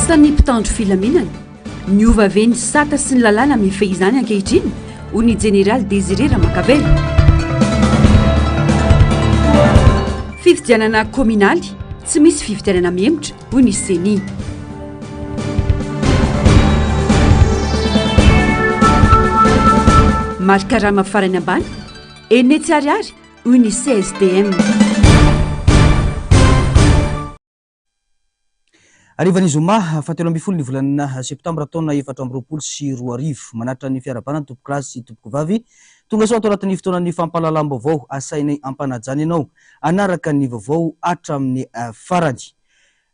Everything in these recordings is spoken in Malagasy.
Asan'ny mpitandro filaminana, niova ve ny sata sy ny lalàna mifehy izany ankehitriny? hoy ny jeneraly Désiré Ramakavelo. Fifidianana kaominaly, tsy misy fifidianana mihemotra, hoy ny Ceni. Mari-karama farany ambany, 600 ariary, hoy ny CSDM. Harivan'ny zoma fahatelo ambin'ny folo ny volana septambra taona 2024. Manatitra ny fiarahabana ny tompokolahy sy tompokovavy. Tonga soa ato anatin'ny fotoanan'ny fampahalalam-baovao. Asainay ampanajana ianao hanaraka ny vaovao hatramin'ny farany.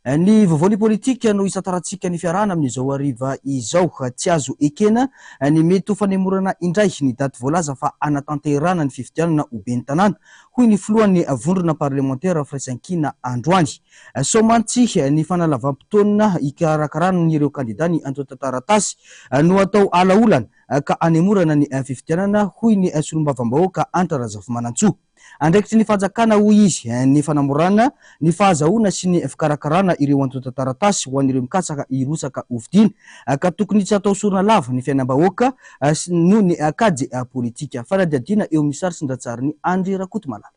Ny vaovaon'ny politika no hisantarantsika ny fiarahana amin'izao hariva izao. Tsy azo ekena ny mety ho fanemorana indray ny daty voalaza fa hanatanterahana ny fifidianana ho ben'ny tanàna, hoy ny filohan'ny vondrona parlemantera Firaisankina androany. Sao mantsy ny fanalavam-potoana hikarakarana ireo kandida ny antontan-taratasy no atao ala olana ka hanemorana ny fifidianana, hoy ny solombavambahoaka Hanitra Razafimanantsoa. Andraikitry ny fanjakana, hoy izy, ny fanamorana ny fahazahoana sy ny fikarakarana ireo antontan-taratasy ho an'ireo mikatsaka hirotsaka hofidiana, ka tokony tsy hatao sorona lava ny fiainam-bahoaka noho ny kajy politika. Fanadihadiana eo amin'ny sary sy ny ratsarin'i Andry Rakotomalala.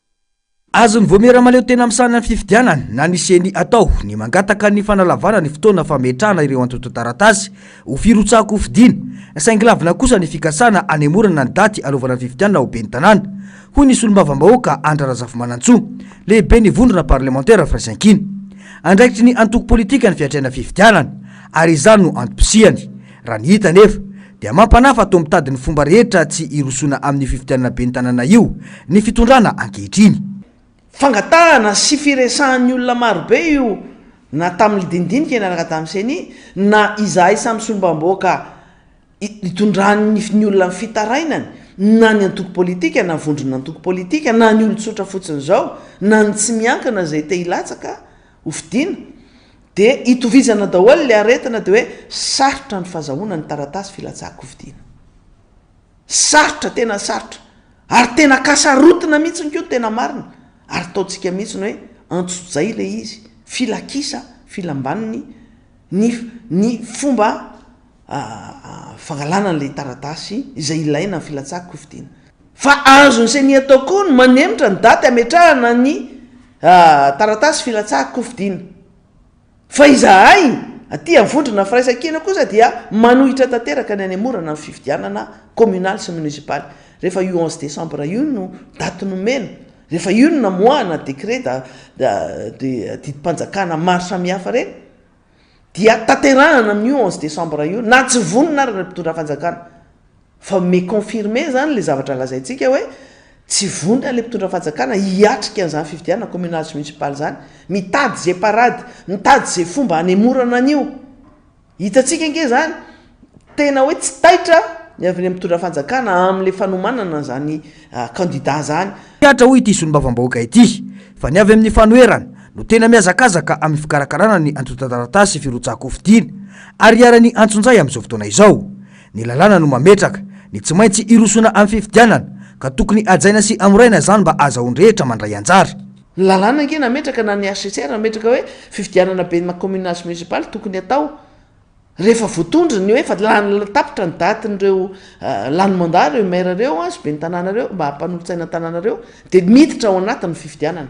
Azon'ny Vaomiera mahaleo tena misahana ny fifidianana na ny Ceni atao ny mangataka ny fanalavana ny fotoana fametrahana ireo antontan-taratasy ho firotsahan-kofidina, saingy lavina kosa ny fikasana hanemorana ny daty hanaovana ny fifidianana ho ben'ny tanàna. hoy ny solombavambahoaka Andry Razafimanantsoa, lehiben'ny vondrona parlemantera Firaisankina. Andraikitry ny antoko politika ny fiatrehana fifidianana ary izany no antom-pisiany. Raha ny hita anefa dia mampanahy fa toa mitady ny fomba rehetra tsy hirosoana amin'io fifidianana ben'ny tanàna io ny fitondrana ankehitriny. Fangatahana sy firesahan'ny olona marobe io na tamin'ny dinidinika niaraka tamin'ny Ceni na izahay samy solombavambahoaka Itondran'ny ny olona ny fitarainany, na ny antoko politika na vondron'antoko politika na ny olon-tsotra fotsiny izao na ny tsy miankina izay te hilatsaka ho fidiana dia itovizana daholo ilay aretina dia hoe sarotra ny fazahoana ny taratasy filatsahan-kofidiana. Sarotra, tena sarotra. Ary tena kasarotina mihitsy koa ny tena marina. Ary ataontsika mihitsy ny hoe antsojay ilay izy, filakisa, filambaniny ny ny fomba fangalana an'ilay taratasy izay ilaina amin'ny filatsahan-kofidina. Fa azon'ny Ceni atao koa ny manemotra ny daty hametrahana ny taratasy filatsahan-kofidina. Fa izahay aty amin'ny vondrona Firaisankina kosa dia manohitra tanteraka ny hanemorana ny fifidianana kaominaly sy monisipaly. Rehefa io onze décembre io no daty nomena, rehefa io no namoahana décret de didim-panjakana maro samihafa ireny, dia tanterahana amin'io onze décembre io na tsy vonona ary ireo mpitondra fanjakana fa me confirmer zany le zavatra lazaintsika hoe tsy vonona le mpitondra fanjakana hiatrika an'izany fifidianana communal sy municipal zany, mitady ze parade, mitady ze fomba hanemorana an'io. Hitantsika ange zany, tena hoe tsy taitra ny avy any amin'ny mpitondra fanjakana amin'le fanomanana an'izany candidat zany. Tsikaritra hoy ity solombavambahoaka ity fa ny avy amin'ny fanoherana no tena mihazakazaka amin'ny fikarakarana ny antontan-taratasy firotsahan-kofidina ary iharan'ny antsonjay amin'izao fotoana izao. Ny lalàna no mametraka ny tsy maintsy hirosoana amin'ny fifidianana ka tokony hajaina sy hamoraina izany mba ahazahoan'ny rehetra mandray anjara. Ny lalàna ange nametraka na ny HCR nametraka hoe fifidianana ben'ny communal sy municipal tokony hatao rehefa voatondro ny hoe efa lany tapitra ny datin'ireo lany mandat ireo maire ireo sy ben'ny tanàna ireo mba mpanolotsaina ny tanàna ireo dia miditra ao anatin'ny fifidianana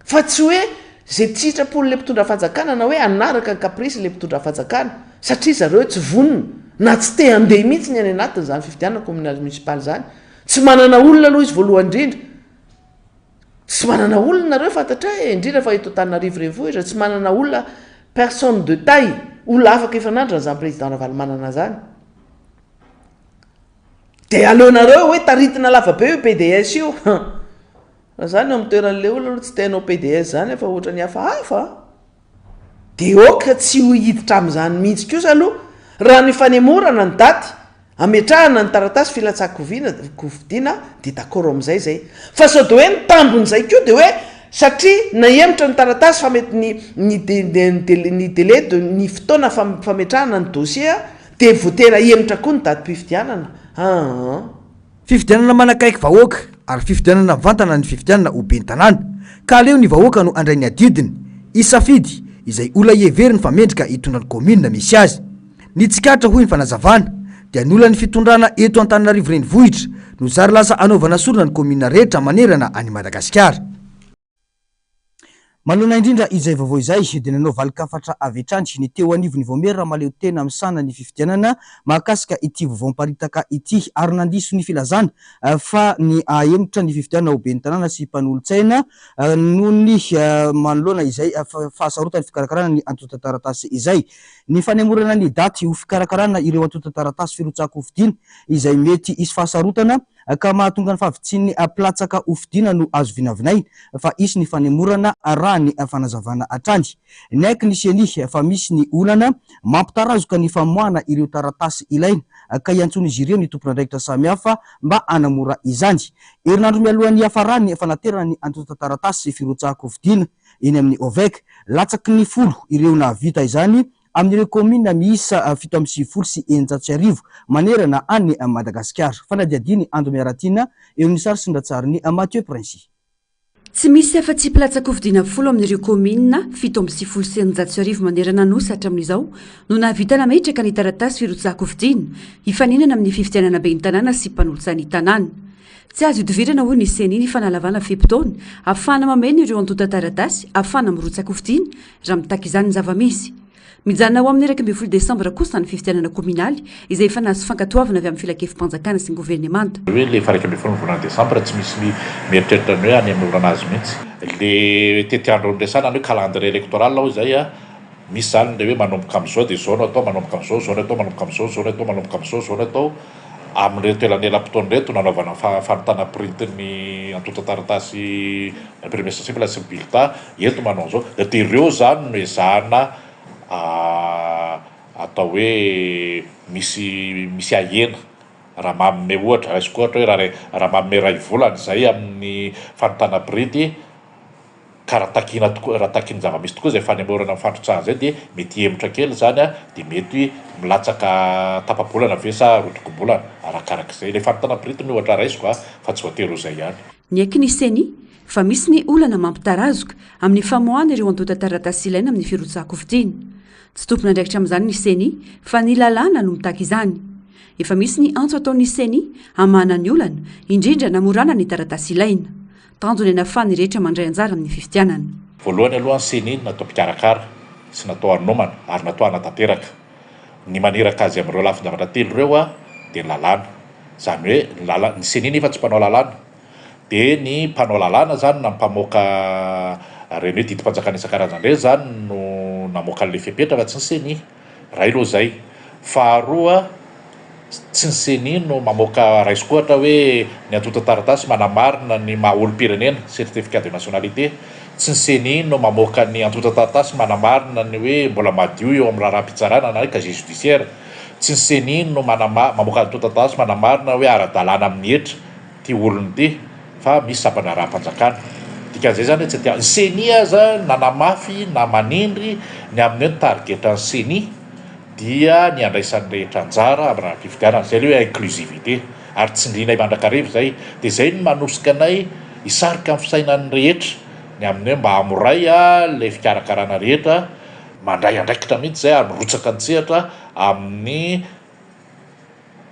fa tsy hoe zay tsy sitrapon'ilay mpitondra fanjakana na hoe hanaraka ny caprice ilay mpitondra fanjakana satria zareo tsy vonona na tsy te handeha mihitsy ny any anatin'izany fifidianana communal municipal izany tsy manana olona aloha izy voalohany indrindra Tsy manana olona nareo fantatra e, indrindra fa eto Antananarivo renivohitra, tsy manana olona personne de taille, olona afaka hifanandrina zany président Ravalomanana zany. De aleonareo hoe taritina lava be io PDS io. Raha zany eo amin'ny toeran'le olona aloha tsy te hanao PDS zany fa ohatran'ny hafahafa. Dia ok tsy ho hiditra amin'izany mihitsy kosa aloha raha ny fanemorana ny daty ametrahana ny taratasy filatsahan-kofidiana dia d'accord amin'izay izay. Fa sao dia hoe ny tambin'izay koa dia hoe satria nahemotra ny taratasy fame- ny ny ny délai de ny fotoana fametrahana ny dossier dia voatery hahemotra koa ny datim-pifidianana. Aa. Fifidianana manakaiky vahoaka ary fifidianana mivantana ny fifidianana ho ben'ny tanàna ka aleo ny vahoaka no handray ny adidiny, hisafidy. izay olona heveriny fa mendrika hitondra ny kaominina misy azy. Ny tsikaritra hoy ny fanazavana dia ny olan'ny fitondrana eto Antananarivo renivohitra no zary lasa anaovana sorona ny kaominina rehetra manerana an'i Madagasikara. Manoloana indrindra izay vaovao izay dia nanao valin-kafatra avy hatrany ny teo anivon'ny vaomiera mahaleo tena misahana ny fifidianana mahakasika ity vaovao miparitaka ity ary nandiso ny filazana fa ny hahemotra ny fifidianana ho ben'ny tanàna sy mpanolotsaina noho ny manoloana izay fahasarotan'ny fikarakarana ny antontan-taratasy izay. Ny fanemorana ny daty ho fikarakarana ireo antontan-taratasy firotsahan-kofidina izay mety hisy fahasarotana ka mahatonga ny fahavitsian'ny mpilatsaka hofidina no azo vinavinaina fa hisy ny fanemorana raha ny fanazavana hatrany. Niaiky ny Ceni fa misy ny olana mampitarazoka ny famoahana ireo taratasy ilaina ka iantsoan'izy ireo ny tompon'andraikitra samihafa mba hanamora izany. Herinandro mialohan'ny hiafaran'ny fanaterana ny antontan-taratasy firotsahan-kofidina eny amin'ny OVEC, latsaky ny folo ireo nahavita izany amin'ireo kaominina miisa 1697 manerana an'i Madagasikara. Fanadihadian'i Ando Miaratiana eo amin'ny sary sy ny ratsarin'i Mathieu Princi. Tsy misy afa-tsy mpilatsa-kofidina folo amin'ireo kaominina 1697 manerana ny Nosy hatramin'izao no nahavita nametraka ny taratasy firotsahan-kofidina hifaninana amin'ny fifidianana ben'ny tanàna sy mpanolotsain'ny tanàna. Tsy azo ihodivirana hoy ny Ceni ny fanalavana fe-potoana ahafahana mameno ireo antontan-taratasy ahafahana mirotsa-kofidina raha mitaky izany ny zava-misy. Mijanona ho amin'ny 11 desambra kosa ny fifidianana kaominaly izay efa nahazo fankatoavana avy amin'ny Filankevi-panjakana sy ny governemanta. Hoe le faha 11 ny volana desambra tsy misy mieritreritra ny hoe hanemorana azy mihitsy. Le tetiandro niresahana ny hoe calendrier électoral hoy izay a, misy izany le hoe manomboka amin'izao dia izao no atao, manomboka amin'izao izao no atao, manomboka amin'izao izao no atao, manomboka amin'izao izao no atao. Amin'ireto elanelam-potoana ireto nanaovana ny fanontana printin'ny antontan-taratasy imprimé sensible sy ny bulletin, eto manao an'izao, dia ireo izany no ezahana atao hoe misy misy ahena raha manome ohatra, raisiko ohatra hoe raha raha manome iray volana izay amin'ny fanontana printy, Ka raha takiana tokoa, raha takian'ny zava-misy tokoa izay fanemorana ny fandrotsahana izay dia mety hihemotra kely izany an, dia mety milatsaka tapa-bolana ve sa rotokom-bolana, arakarak'izay. Ilay fanontana printy no ohatra raisiko an, fa tsy voatery ho izay ihany. Niaiky ny Ceni fa misy ny olana mampitarazoka amin'ny famoahana ireo antontan-taratasy ilaina amin'ny firotsahan-kofidina. Tsy tompon'andraikitra amin'izany ny Ceni fa ny lalàna no mitaky izany. Efa misy ny antso ataon'ny Ceni hamahana ny olana, indrindra namorana ny taratasy ilaina. Tanjona ny hahafahan'ny rehetra mandray anjara amin'ny fifidianana. Voalohany aloha ny Ceni natao mpikarakara sy natao hanomana ary natao hanatanteraka. Ny maniraka azy amin'ireo lafin-javatra telo ireo dia ny lalàna. Izany hoe ny lalà, ny Ceni nefa tsy mpanao lalàna. Dia ny mpanao lalàna izany na ny mpamoaka ireny hoe didim-panjakana isan-karazany ireny izany no namoaka an'ilay fepetra fa tsy ny Ceni. Iray aloha izay. Faharoa, tsy ny Ceni no mamoaka, raisiko ohatra hoe ny antontan-taratasy manamarina ny maha olom-pirenena, certificat de nationalité, tsy ny Ceni no mamoaka ny antontan-taratasy manamarina ny hoe mbola madio eo amin'ny raharaham-pitsarana na hoe casier judiciaire, tsy ny Ceni no manama- mamoaka antontan-taratasy manamarina hoe ara-dalàna amin'ny hetra ity olona ity fa misy sampan-draharaham-panjakana. Dikan'izay izany hoe tsy aty, ny Ceni aza nanamafy na manindry ny amin'ny hoe ny tarigetran'ny Ceni dia ny handraisan'ny rehetra anjara amin'ny raharaham-pifidianana. Izay ilay hoe inclusivité. Ary tsindrianay mandrakariva izay. Dia izay no manosika anay hisarika ny fisainan'ny rehetra ny amin'ny hoe mba hamoray ilay fikarakarana rehetra, mandray andraikitra mihitsy izay ary mirotsaka an-tsehatra amin'ny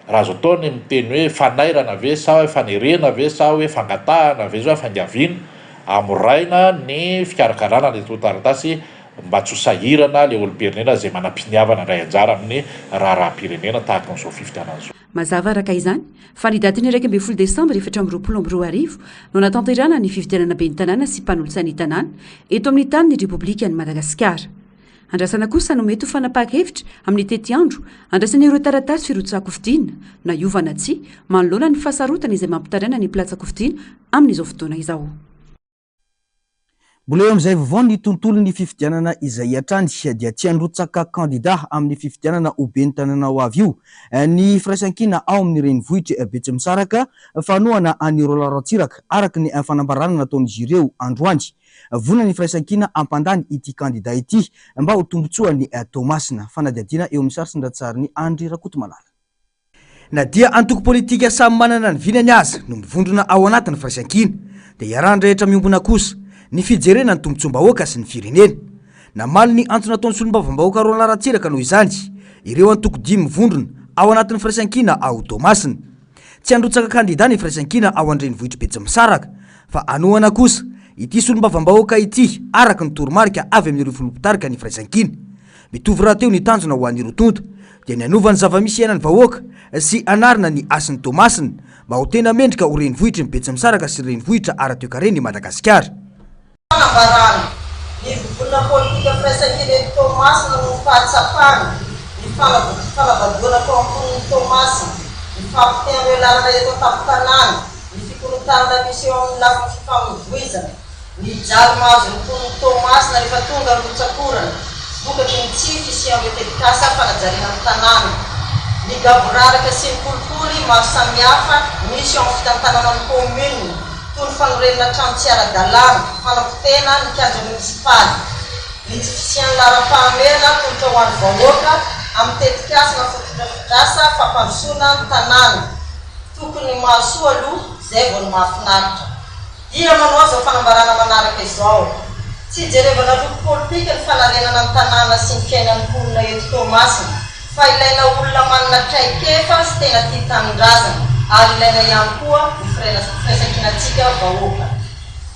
Raha azo atao ny miteny hoe fanairana ve sa hoe fanerena ve sa hoe fangatahana ve sa hoe fangaviana, hamoraina ny fikarakarana an'ireo taratasy mba tsy ho sahirana ilay olom-pirenena izay manam-piniavana handray anjara amin'ny raharaham-pirenena tahaka an'izao fifidianana izao. Mazava araka izany fa ny datin'ny 11 desambra 2024 no hanatanterahana ny fifidianana ben'ny tanàna sy mpanolotsain'ny tanàna eto amin'ny tanin'ny Repoblikan'i Madagasikara. Andrasana kosa no mety ho fanapahan-kevitra amin'ny tetiandro andraisana ireo taratasy firotsahan-kofidina, na hiova na tsia, manoloana ny fahasarotana izay mampitaraina ny mpilatsa-kofidina amin'izao fotoana izao. Mbola eo amin'izay vaovao ny tontolon'ny fifidianana izay hatrany dia tsy handrotsaka kandida amin'ny fifidianana ho ben'ny tanàna ho avy io ny firaisankina ao amin'ny renivohitr'i Betsimisaraka fa hanohana an'i Roland Ratsiraka araka ny fanambarana nataon'izy ireo androany. Vonona ny Firaisankina hampandany ity kandida ity mba ho tombontsoan'i Toamasina. Fanadihadiana eo amin'ny sary sy ny ratsarin'i Andry Rakotomalala. Na dia antoko politika samy manana ny vinany aza no mivondrona ao anatin'ny Firaisankina, dia iarahan'ny rehetra miombona kosa ny fijerena ny tombontsoam-bahoaka sy ny firenena. Namaly ny antso nataon'ny solombavambahoaka Roland Ratsiraka noho izany ireo antoko dimy mivondrona ao anatin'ny Firaisankina ao Toamasina. Tsy handrotsaka kandida ny Firaisankina ao an-drenivohitr'i Betsimisaraka fa hanohana kosa ity solombavambahoaka ity araka ny toromarika avy amin'ireo filoha mpitarika ny Firaisankina. Mitovy rahateo ny tanjona ho an'ny roa tonta dia ny hanova ny zava-misy iainan'ny vahoaka sy hanarina ny hasin'i Toamasina mba ho tena mendrika ho renivohitry ny Betsimisaraka sy renivohitra ara-toekaren'i Madagasikara. Fanambarana, Ny vovonana politika firaisankina eto Toamasina noho ny fahatsapana ny fanabadoana tao am-ponin'i Toamasina, ny fahapotehan'ireo lalana eto an-tampon-tanàna, ny fikorontanana misy eo amin'ny lafiny fifamoivoizana, ny jaly mahazo ny mponin'i Toamasina rehefa tonga ny rotsak'orana vokatry ny tsy fisian'ireo tetikasa fanajariana ny tanàna, ny gaboraraka sy ny kolikoly maro samihafa misy eo amin'ny fitantanana ny kaominina. toy ny fanorenana trano tsy ara-dalàna, fanapotehana ny kianja monisipaly, ny tsy fisian'ny laharam-pahamehana atolotra ho an'ny vahoaka amin'ny tetikasa na fotodrafitrasa fampandrosoana ny tanàna. Tokony ny mahasoa aloha izay vao ny mahafinaritra. Dia manao izao fanambarana manaraka izao, Tsy ijerevana loko politika ny fanarenana ny tanàna sy ny fiainan'ny mponina eto Toamasina. Fa ilaina olona manana traikefa sy tena tia tanindrazana ary ilaina ihany koa ny firaisankinantsika vahoaka.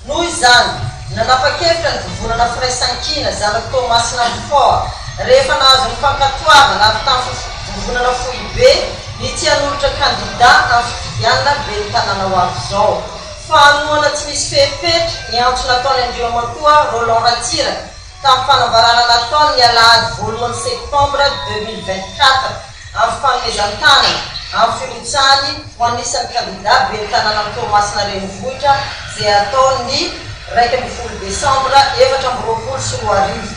Noho izany, nanapa-kevitra ny vovonana Firaisankina zanak'i Toamasina Mifoha rehefa nahazo ny fankatoavana avy tamin'ny vovonana foibe ny tsy hanolotra kandida amin'ny fifidianana ben'ny tanàna ho avy izao fa hanohana tsy misy fepetra ny antso nataon'i Andriamatoa Roland Ratsiraka tamin'ny fanambarana nataony ny alahady voalohany septambra 2024 amin'ny fanomezan-tanana amin'ny firotsahany ho anisan'ny kandida ben'ny tanànan'i Toamasina Renivohitra izay hatao ny 11 desambra 2024.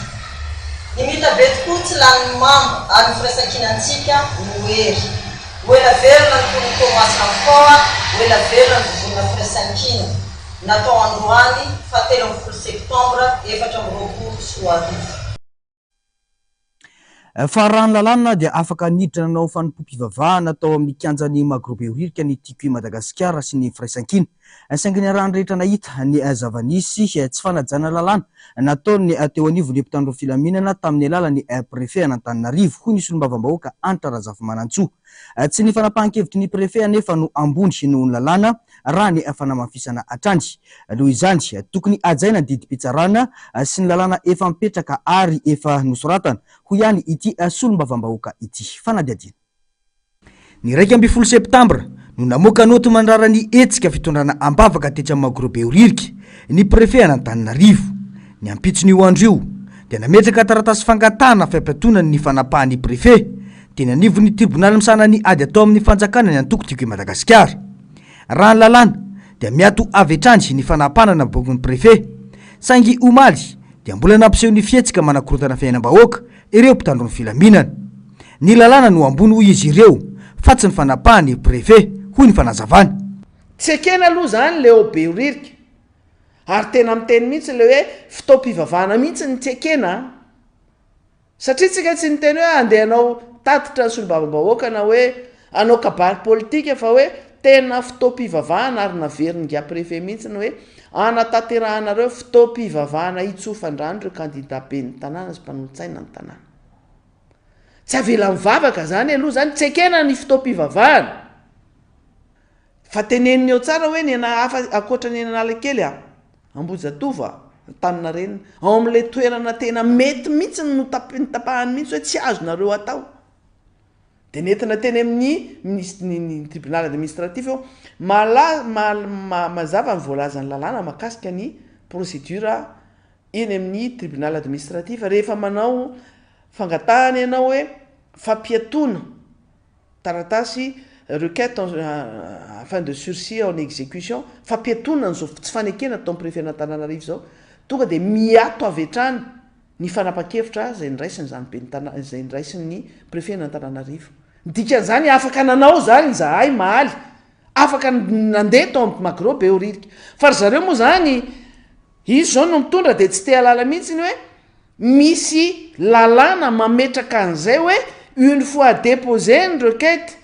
Ny mitabe tokoa tsy lanin'ny mamba ary ny firaisankinantsika no hery. Ho ela velona ny mponin'i Toamasina Mifoha, ho ela velona ny vovonana firaisankina. Natao androany faha 13 septambra 2024. Fa raha ny lalàna dia afaka niditra nanao fanompoam-pivavahana tao amin'ny kianjan'ny Magro Behoririka ny Tiako i Madagasikara sy ny Firaisankina. Saingy niarahan'ny rehetra nahita ny zava-nisy, tsy fanajana lalàna nataon'ny teo anivon'ny mpitandro filaminana tamin'ny alalan'ny Préfet an'Antananarivo, hoy ny solombavambahoaka Hanitra Razafimanantsoa. Tsy ny fanapahan-kevitry ny Préfet anefa no ambony noho ny lalàna, raha ny fanamafisana hatrany. Noho izany, tokony hajaina ny didim-pitsarana sy ny lalàna efa mipetraka ary efa nosoratana, hoy ihany ity solombavambahoaka ity. Fanadihadiana. Ny 11 septambra no namoaka naoty mandrara ny hetsika fitondrana am-bavaka tetsy amin'ny Magro Behoririka ny Préfet an'Antananarivo. Ny ampitson'io andro io dia nametraka taratasy fangatahana fampiatoana ny fanapahan'ny Préfet teny anivon'ny tribonaly misahana ny ady atao amin'ny fanjakana ny antoko Tiako i Madagasikara. Raha ny lalàna dia miato avy hatrany ny fanapanana ny bokin'ny Préfet. Saingy omaly dia mbola nampiseho ny fihetsika manakorontana fiainam-bahoaka ireo mpitandro ny filaminana. Ny lalàna no ambony hoy izy ireo fa tsy ny fanapahan'ny Préfet, hoy ny fanazavana. Tsy ekena aloha izany le ao Behoririka. Ary tena miteny mihitsy le hoe fotoam-pivavahana mihitsy no tsy ekena an! Satria tsika tsy niteny hoe andeha hanao tatitra ny solombavambahoaka na hoe hanao kabary politika fa hoe tena fotoam-pivavahana ary naverin'ingahy préfet mihitsy ny hoe anatanterahanareo fotoam-pivavahana hitsofan-drano ireo kandida ben'ny tanàna sy mpanolotsaina ny tanàna. Tsy avela mivavaka zany aloha zany, tsy ekena ny fotoam-pivavahana. Fa teneniny eo tsara hoe ny ana hafa ankoatra ny eny Analakely a! Ambohijatovo a! Antaninarenina. Ao amin'ilay toerana tena mety mihitsy no notapahany mihitsy hoe tsy azonareo atao. Dia nentina teny amin'ny minis- ny ny tribunal administratif eo. Mahala- ma- mazava ny voalazan'ny lalàna mahakasika ny procédure eny amin'ny tribunal administratif. Rehefa manao fangatahana ianao hoe fampiatoana Taratasy requête en afin de sursis en exécution, fampiatoana an'izao tsy fanekena ataon'ny préfet an'Antananarivo izao, tonga dia miato avy hatrany ny fanapan-kevitra izay noraisin'izany ben'ny tanà, izay noraisin'ny préfet an'Antananarivo. Ny dikan'izany afaka nanao izany izahay maly, afaka nandeha tao amin'ny Magro Behoririka. Fa ry zareo moa izany, izy izao no mitondra dia tsy te hahalala mihitsy ny hoe Misy lalàna mametraka an'izay hoe une fois déposé ny requête,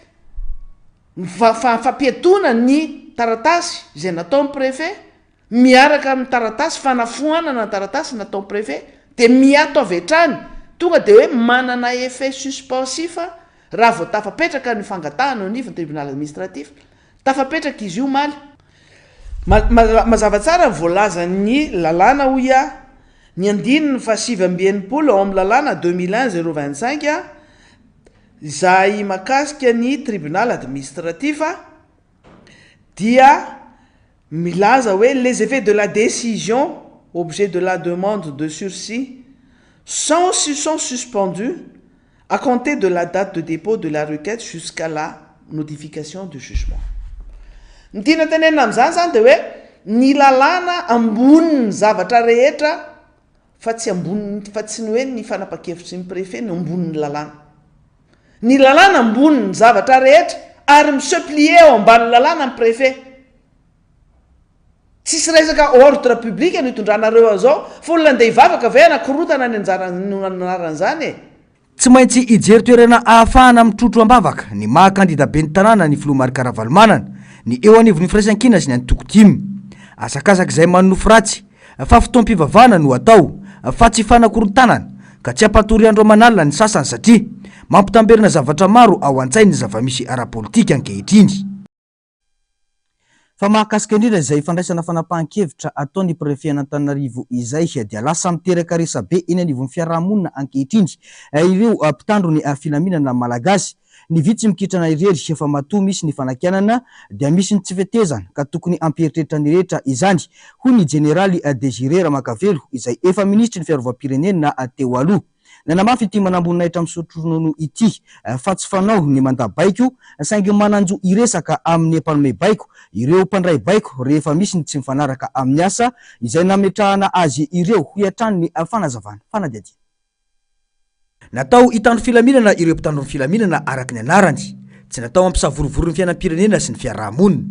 ny fampiatoana ny taratasy izay nataon'ny préfet miaraka amin'ny taratasy fanafoanana ny taratasy nataon'ny préfet. Dia miato avy hatrany, tonga dia hoe manana effet suspensif raha vao tafapetraka ny fangatahana eo anivon'ny tribunal administratif. Tafapetraka izy io omaly. Mazava tsara ny voalazan'ny lalàna hoy aho, ny andininy faha 69 ao amin'ny lalàna 2001 025 izay mahakasika ny tribunal administratif dia milaza hoe les effets de la décision objet de la demande de sursis sont sont suspendus à compter de la date de dépôt de la requête jusqu'à la notification du jugement. Ny tiana tenenina amin'izany zany dia hoe ny lalàna ambonin'ny zavatra rehetra fa tsy ambonin'ny fa tsy ny hoe ny fanapan-kevitry ny préfet no ambonin'ny lalàna. Ny lalàna ambonin'ny zavatra rehetra ary mi-se plier ao ambanin'ny lalàna ny préfet. Tsisy resaka ordre public no itondranareo an'izao fa olona andeha hivavaka ve hanakorontana ny anjara no anaran'izany e? Tsy maintsy hijery toerana ahafahana mitrotro am-bavaka ny maha kandida ben'ny tanàna ny filoha Marc Ravalomanana, ny eo anivon'ny Firaisankina sy ny antoko tim. Asakasak'izay manonofy ratsy fa fotoam-pivavahana no atao fa tsy fanakorontanana ka tsy hampatory andro aman'alina ny sasany satria mampitamberina zavatra maro ao an-tsainy ny zava-misy ara-politika ankehitriny. Fa mahakasika indrindra izay fandraisana fanapahan-kevitra ataon'ny Préfet an'Antananarivo izay dia lasa miteraka resabe eny anivon'ny fiarahamonina ankehitriny ireo mpitandro ny filaminana malagasy. Ny vy tsy mikitrana irery fa matoa misy ny fanakianana dia misy ny tsy fetezana ka tokony hampieritreritra ny rehetra izany, hoy ny jeneraly Désiré Ramakavelo izay efa minisitry ny fiarovam-pirenena teo aloha. Nanamafy ity manamboninahitra misotro ronono ity fa tsy fanao ny mandà baiko saingy manan-jo hiresaka amin'ny mpanome baiko ireo mpandray baiko rehefa misy ny tsy mifanaraka amin'ny asa izay nametrahana azy ireo, hoy hatrany ny fanazavana. Fanadihadiana. Natao hitandro filaminana ireo mpitandro ny filaminana araka ny anarany. Tsy natao hampisavorovoro ny fiainam-pirenena sy ny fiaraha-monina.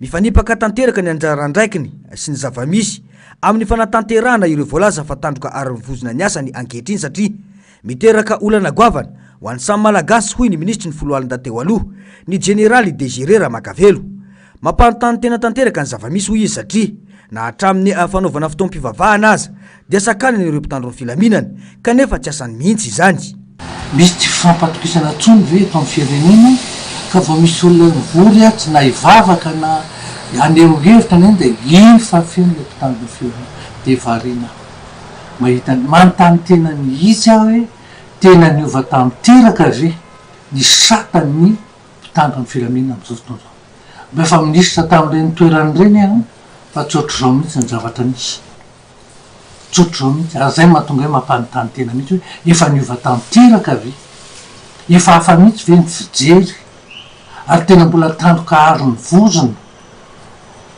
Mifanipaka tanteraka ny anjara andraikiny sy ny zava-misy amin'ny fanatanterahana ireo voalaza fa tandroka aron'ny vozona ny asany ankehitriny satria miteraka olana goavana ho an'ny samy Malagasy hoy ny minisitry ny foloalindahy teo aloha, ny jeneraly Désiré Ramakavelo. Mampanontany tena tanteraka ny zava-misy hoy izy satria na hatramin'ny fanaovana fotoam-pivavahana aza dia sakanany ireo mpitandro ny filaminana kanefa tsy asany mihitsy izany. Misy tsy fifampatokisana intsony ve eto amin'ny firenena ka vao misy olona mivory atsy na hivavaka na haneho hevitra na inona dia iny fa feno ilay mpitandro ny filaminana dia variana mahita ny manontany tena mihitsy aho hoe tena niova tanteraka ve ny satan'ny mpitandro ny filaminana amin'izao fotoana izao. Mba efa minisitra tamin'ireny toerana ireny aho fa tsy ohatr'izao mihitsy ny zavatra nisy. Tsy ohatr'izao mihitsy. Ary izay no mahatonga hoe mampanontany tena mihitsy hoe efa niova tanteraka ve? Efa hafa mihitsy ve ny fijery? Ary tena mbola tandroka aro ny vozona,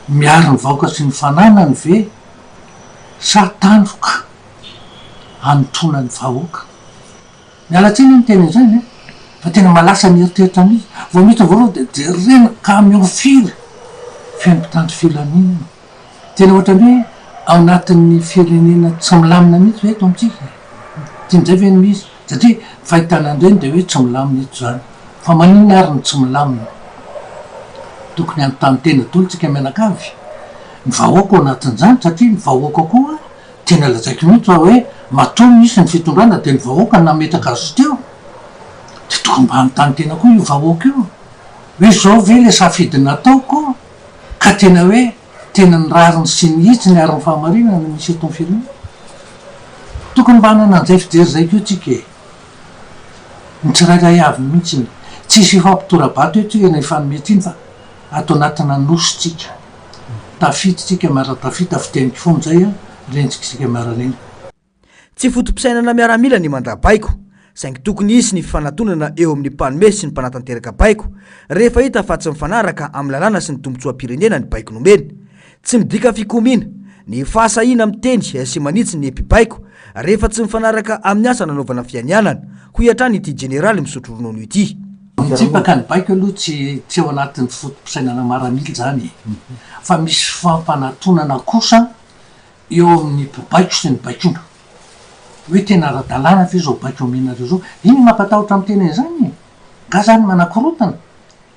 miaro ny vahoaka sy ny fananany ve sa tandroka hanotrona ny vahoaka? Miala tsiny aho miteny an'izany an, fa tena mahalasa ny eritreritra mihitsy. Vao miditra voalohany dia jerena camion firy feno mpitandro filaminana. Tena ohatran'ny hoe ao anatin'ny firenena tsy milamina mihitsy ve eto amintsika e? Tsy izay ve no izy? Satria ny fahitana an'ireny dia hoe tsy milamina eto izany. Fa maninona ary no tsy milamina? Tokony hanontany tena daholo tsika mianakavy, ny vahoaka ao anatin'izany satria ny vahoaka koa Tena lazaiko mihitsy fa hoe matoa misy ny fitondrana dia ny vahoaka no nametraka azy teo. Dia tokony mba hanontany tena koa io vahoaka io hoe izao ve ilay safidy nataoko ka tena hoe tena ny rariny sy ny hitsiny ary ny fahamarinana no misy eto amin'ny firenena. Tokony mba hanana an'izay fijery izay koa tsika e. Ny tsirairay avy mihitsy. Tsisy hifampitora-bato eto tsika na hifanome tsiny fa ato anatina nosy tsika. Tafita tsika miara tafita fiteniko foana zay a, rentsika isika miara reny. Tsy foto-pisainana miaramila ny mandà baiko, saingy tokony hisy ny fifanatonana eo amin'ny mpanome sy ny mpanatanteraka baiko rehefa hita fa tsy mifanaraka amin'ny lalàna sy ny tombontsoam-pirenena ny baiko nomena. Tsy midika fikomiana ny fahasahiana miteny sy manitsy ny mpibaiko rehefa tsy mifanaraka amin'ny asa nanaovana fianianana, hoy hatrany ity jeneraly misotro ronono ity. Mitsipaka ny baiko aloha tsy tsy ao anatin'ny foto-pisainana maramila izany e! Fa misy fampanatonana kosa eo amin'ny mpibaiko sy ny baikoina. Hoe tena ara-dalàna ve izao baiko omenareo izao? Iny no mampatahotra miteny an'izany e! Nga zany manakorotana?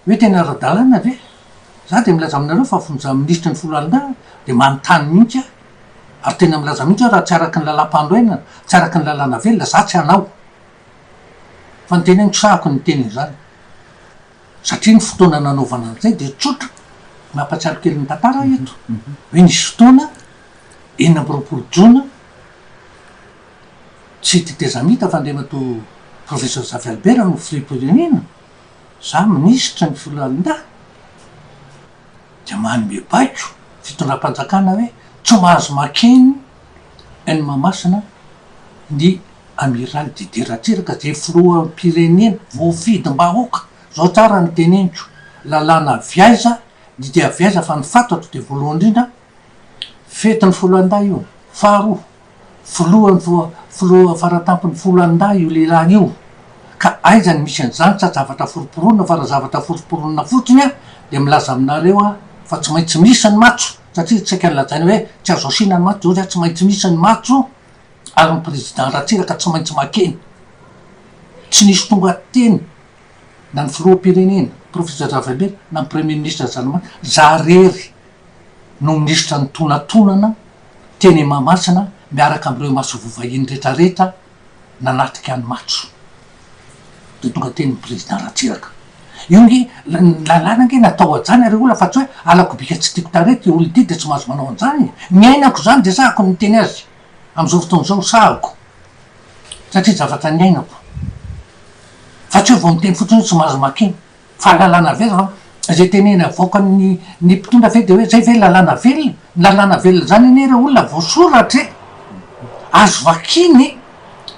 Hoe tena ara-dalàna ve? Za dia milaza aminareo fa fony za minisitry ny foloalindahy dia manontany mihitsy aho. Ary tena milaza mihitsy aho raha tsy araka ny lalàmpanorenana, tsy araka ny lalàna velona, za tsy hanao. Fa ny teneniko sahako ny miteny an'izany. Satria ny fotoana nanaovana an'izay dia tsotra, mampatsiaro kely ny tantara aho eto, hoe nisy fotoana, 26 jona, tsy tetezamita fa Andriamatoa Professeur Zafy Albert no filoham-pirenena, za minisitra ny foloalindahy, dia manome baiko fitondram-panjakana hoe tsy mahazo makeny eny Mahamasina ny Amiraly Didier Ratsiraka izay filoham-pirenena voafidim-bahoaka, zao tsara ny teneniko, lalàna avy aiza, didy avy aiza fa ny fantatro dia voalohany indrindra fetin'ny foloalindahy io, faharoa Filohan'ny filoha faratampon'ny foloalindahy io lehilahy io ka aiza no misy an'izany sa zavatra foromporonina fa raha zavatra foromporonina fotsiny an dia milaza aminareo aho fa tsy maintsy misy ny matso satria tsy saika nolazaina hoe tsy azo asiana ny matso zao tsy maintsy misy ny matso ary ny président Ratsiraka tsy maintsy makeny tsy nisy tonga teny na ny filoham-pirenena professeur Ravelena na ny premier ministre Zanamanana za rery no minisitra nitonatonana teny Mahamasina miaraka amin'ireo masoivoho vahiny retraretra nanatrika ny matso. Dia tonga teny ny président Ratsiraka. Io nge, ny lalàna nge natao hajana ry olona fa tsy hoe halako bika tsy tiako tarehy ity olona ity dia tsy mahazo manao an'izany e. Ny ainako izany dia sahako ny miteny azy amin'izao fotoana izao, sahako satria zavatra niainako. Fa tsy hoe vao miteny fotsiny hoe tsy mahazo makeny. Fa lalàna velona fa izay tenena avoakan'ny ny mpitondra ve de hoe zay ve lalàna velona? Ny lalàna velona zany anie re olona voasoratra e! Azo vakiana e!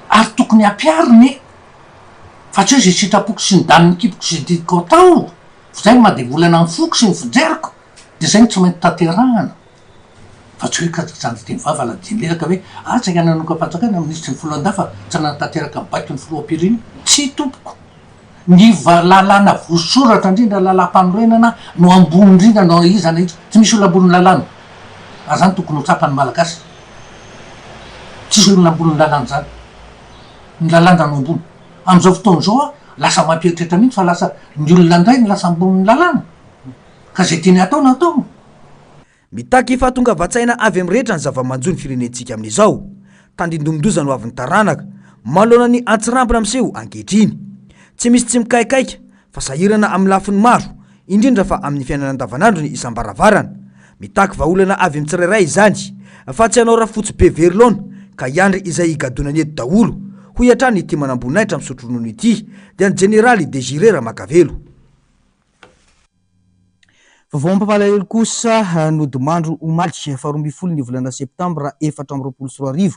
Ary tokony ampiharina e! Fa tsy hoe zay sitrapoko sy ny danin'ny kiboko sy didiko atao, f'zay no maha devolana ny foko sy ny fijeriko de zay no tsy maintsy tanterahana. Fa tsy hoe ka zany teny vava na dimy lelaka hoe ah saika nanongam-panjakana ny minisitry ny foloalindahy fa tsy nanatanteraka ny baikon'ny filoham-pirenena. Tsia tompoko! Ny lalàna voasoratra indrindra, lalàmpanorenana no ambony indrindra na iza na iza. Tsy misy olona ambonin'ny lalàna. Ary izany tokony ho tsapan'ny Malagasy. Tsisy olona ambonin'ny lalàna izany. Ny lalàna no ambony. Amin'izao fotoana izao aho lasa mampieritreritra mihitsy fa lasa ny olona indray no lasa ambonin'ny lalàna. Ka izay tiany hatao no ataony. Mitaky fahatongavan-tsaina avy amin'ny rehetra ny zava-manjo ny firenentsika amin'izao. Tandindomin-doza ny hoavin'ny taranaka, manoloana ny antsirambina miseho ankehitriny. Tsy misy tsy mikaikaika, fa sahirana amin'ny lafiny maro, indrindra fa amin'ny fiainana andavanandro ny isam-baravarana. Mitaky vahaolana avy amin'ny tsirairay izany, fa tsy hanao rafotsy be very laona ka hiandry izay higadonany eto daholo, hoy hatrany ity manamboninahitra misotro ronono ity, dia ny jeneraly Désiré Ramakavelo. Vaovao mampalahelo kosa, nodimandry omaly faharoa ambin'ny folo ny volana septambra 2024,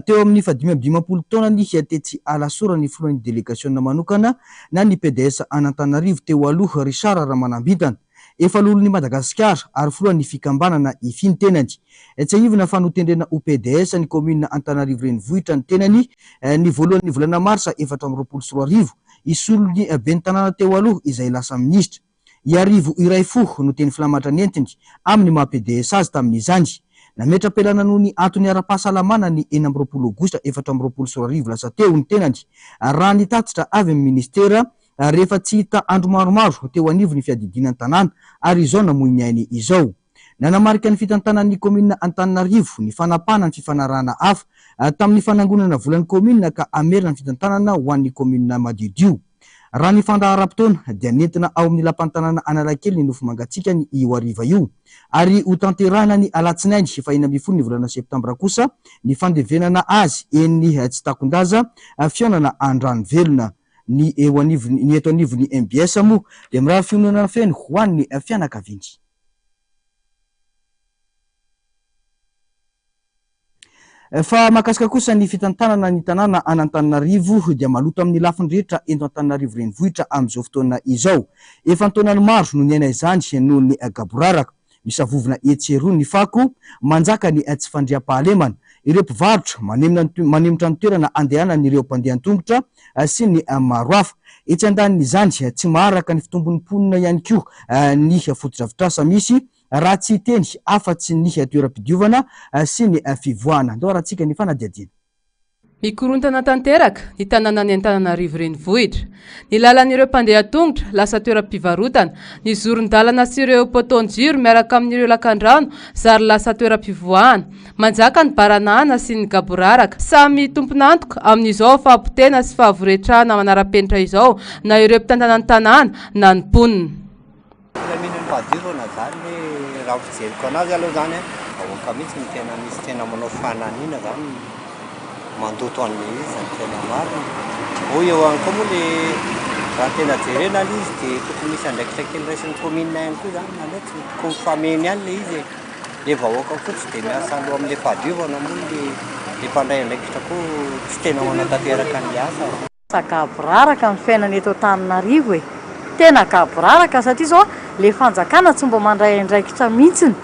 teo amin'ny faha-55 taonany tetsy Alasora ny filohan'ny delegasiona manokana na ny pds an'Antananarivo teo aloha, Richard Ramanambintana. Efa loholon'i Madagasikara ary filohan'ny fikambanana IFI ny tenany. Tsiahivina fa notendrena ho pds ny kaominina Antananarivo Renivohitra ny tenany ny voalohan'ny volana marsa 2024. Hisolo ny ben'ny tanàna teo aloha izay lasa minisitra. Iarivo iray fo no teny filamatra nentiny amin'ny maha pds azy tamin'izany. Nametra-pialana noho ny antony ara-pahasalamana ny 26 aogositra 2024 lasa teo ny tenany, raha ny tatitra avy amin'ny minisitera rehefa tsy hita andro maromaro teo anivon'ny fiadidiana ny tanàna ary izao namoy ny ainy izao. Nanamarika ny fitantanan'ny kaominina Antananarivo ny fanapahana ny fifanarahana hafa tamin'ny fanangonana volan'ny kaominina ka hamerina ny fitantanana ho an'ny kaominina madiodio. Raha ny fandaharam-potoana dia nentina ao amin'ny lapan'ny tanàna Analakely ny nofo mangatsiakany io hariva io ary hotanterahina ny alatsinainy faha 16 ny volana septambra kosa ny fandevenana azy eny Tsitakondaza fihaonana Andranovelona. Ny eo anivon'ny ny eto anivon'ny mbs moa dia mirary fiononana feno ho an'ny fianakaviany. Fa mahakasika kosa ny fitantanana ny tanàna an'Antananarivo dia maloto amin'ny lafiny rehetra eto Antananarivo renivohitra amin'izao fotoana izao. Efa an-taonany maro no niaina izany noho ny gaboraraka. Misavovona etsy eroa ny fako, manjaka ny tsy fandriampahalemana. Ireo mpivarotra manemotra ny toerana andehanan'ireo mpandeha an-tongotra sy ny maro hafa. Etsy andanin'izany, tsy maharaka ny fitombon'ny mponina ihany koa ny fotodrafitrasa misy raha tsy hiteny afa-tsy ny toeram-pidiovana sy ny fivoahana. Andao harantsika ny fanadihadiana. Mikorontana tanteraka ny tanànan'i Antananarivo Renivohitra. Ny lalan'ireo mpandeha an-tongotra lasa toeram-pivarotana, ny zoron-dalana sy ireo poteau-jiro miaraka amin'ireo lakandrano zary lasa toeram-pivoahana. Manjaka ny baranahana sy ny gaboraraka. Samy tompon'antoka amin'izao fahapotehana sy fahavoretrahana manara-penitra izao na ireo mpitantana ny tanàna na ny mponina. Filaminan'ny fahadiovana zany raha ny fijeriko anazy aloha zany an, vahoaka mihitsy no tena misy tena manao fananiana zany mandoto an'le izy ny tena marina. Moa eo ihany koa moa le raha tena jerena le izy de tokony misy andraikitra kely raisin'ny commune ihany koa zany aleo tsy tokony mifameno ihany le izy e, le vahoaka koa tsy de miasa loha am'le fahadiovana moa le le mpandray andraikitra koa tsy tena manatanteraka an'le asa. Lasa gaboraraka ny fiainana eto Antananarivo e! Tena gaboraraka satria zao le fanjakana tsy mba mandray andraikitra mihitsiny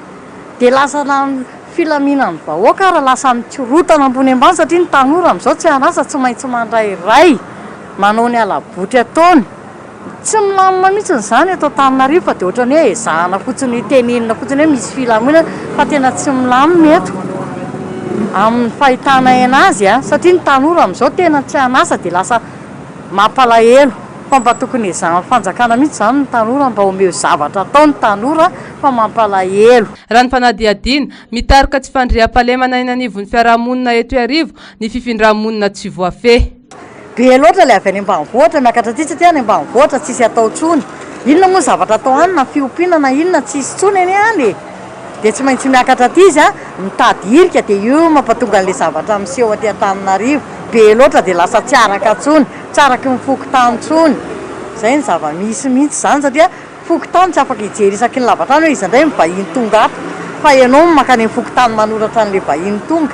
de lasa na ny filaminan'ny vahoaka ara lasa mikorotana ambony ambany satria ny tanora amizao tsy an'asa tsy maintsy mandray ray manao ny halabotry ataony Tsy milamina mihitsy izany eto Antananarivo fa dia ohatran'ny hoe ezahana fotsiny tenenina fotsiny hoe misy filaminana fa tena tsy milamina eto amin'ny fahitanay anazy a, satria ny tanora amin'izao tena tsy an'asa dia lasa mampalahelo fa mba tokony ezahan'ny fanjakana mihitsy izany ny tanora mba omeo zavatra atao ny tanora fa mampalahelo. Raha ny fanadihadiana, mitarika tsy fandriampahalemana eny anivon'ny fiarahamonina eto Iarivo ny fifindra-monina tsy voafehy. Be loatra ilay avy any ambanivohitra miakatra aty satria any ambanivohitra tsisy atao intsony. Inona moa ny zavatra atao any na fiompiana na inona tsisy intsony anie any e! Dia tsy maintsy miakatra aty izy an, mitady hirika dia io mampatonga an'ilay zavatra miseho aty Antananarivo. Be loatra dia lasa tsy araka intsony, tsy araky ny fokontany intsony. Izay ny zava-misy mihitsy izany satria Fokontany tsy afaka hijery isaky ny lavatrano hoe iza indray ny vahiny tonga ato fa ianao no mankany amin'ny fokontany manoratra an'ilay vahiny tonga.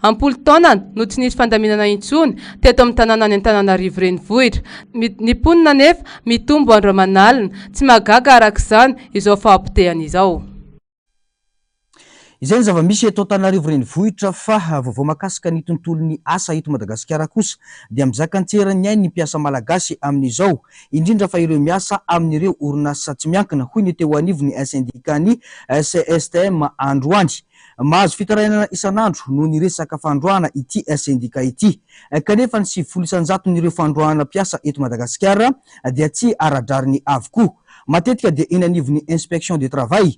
Am-polo taonany no tsy nisy fandaminana intsony teto amin'ny tanànan'i Antananarivo Renivohitra. Ny mponina anefa mitombo andro aman'alina. Tsy mahagaga araka izany izao fahapotehana izao. Izay ny zava-misy eto Antananarivo Renivohitra fa vaovao mahakasika ny tontolon'ny asa eto Madagasikara kosa dia mizaka an-tseran'ny ainy ny mpiasa malagasy amin'izao, indrindra fa ireo miasa amin'ireo orinasa tsy miankina, hoy ny teo anivon'ny sendikan'ny CSTM androany. Mahazo fitarainana isan'andro noho ny resaka fandroahana ity sendika ity. Kanefa ny 90 isan-jaton'ireo fandroahana mpiasa eto Madagasikara dia tsy ara-drariny avokoa. Matetika dia eny anivon'ny Inspection de travail